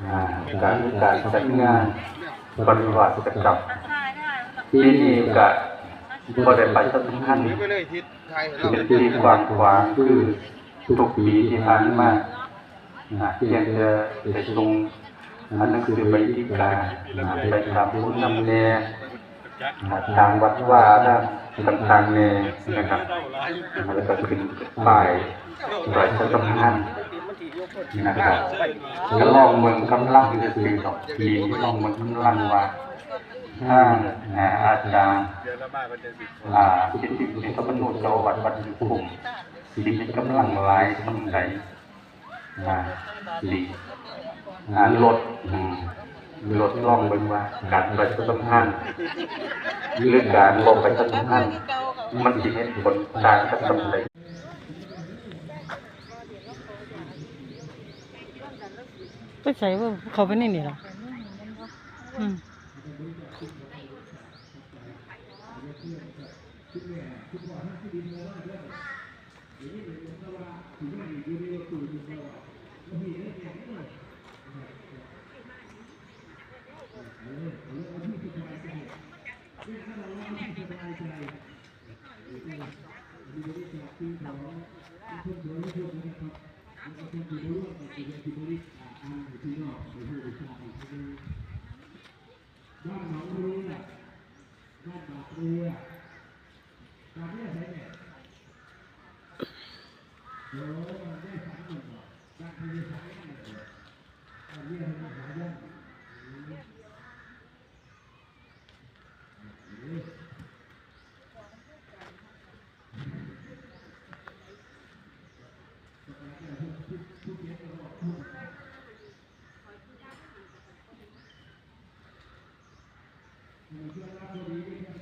ອ່າ ການ ການຈັດງານປະລິວາສກຳ ປີນີ້ກະບໍ່ໄດ້ປະຊາສຳພັນເປັນທີ່ກວ້າງຂວາງຄືທຸກປີທີ່ຜ່ານມາ ອ່າ ພຽງແຕ່ໄດ້ສົ່ງ ອ່າ ໜັງສືໄປຕີກາ ອ່າ ໄປຕາມຜູ້ນຳແດ່ ອ່າ ຕາມວັດວາອາຣາມຕ່າງໆແດ່ນະຄັບ ອ່າ ແລ້ວກໍຂຶ້ນປ້າຍປະຊາສຳພັນນະຄັບ ກໍລອງເບິ່ງກຳລັງຊື່ໆດອກ ປີນີ້ລອງເບິ່ງກຳລັງວ່າ ທາງ ອ່າ ອາຈານ ອ່າ ສິດທິເດຊະພະນຸ ເຈົ້າອາວາດວັດນິຄົມ ຊິມີກຳລັງຫຼາຍສ່ຳໃດ. ອ່າ ຊິ ອ່າ ລົດ ອືມ ລົດ ລອງເບິ່ງວ່າການປະຊາສຳພັນ ຫຼື ການບໍ່ປະຊາສຳພັນ ມັນຊິເຫັນຜົນຕ່າງກັນສ່ຳໃດ. ໄປໃສວະ? ເຂົ້າໄປໃນນີ້ລະ? ອືມ. ບ້ານໜອງເຮືອ ບ້ານບາກເຮືອ ບາກເຮືອໃສແມ່? ໂອ້ ບ້ານຍາຍສັນແມ່ນບໍ່? ບ້ານເພິ່ນຢູ່ສາຍງາມແມ່ນບໍ່? ບ້ານເຮືອເພິ່ນຢູ່ສາຍງາມ. ເອີ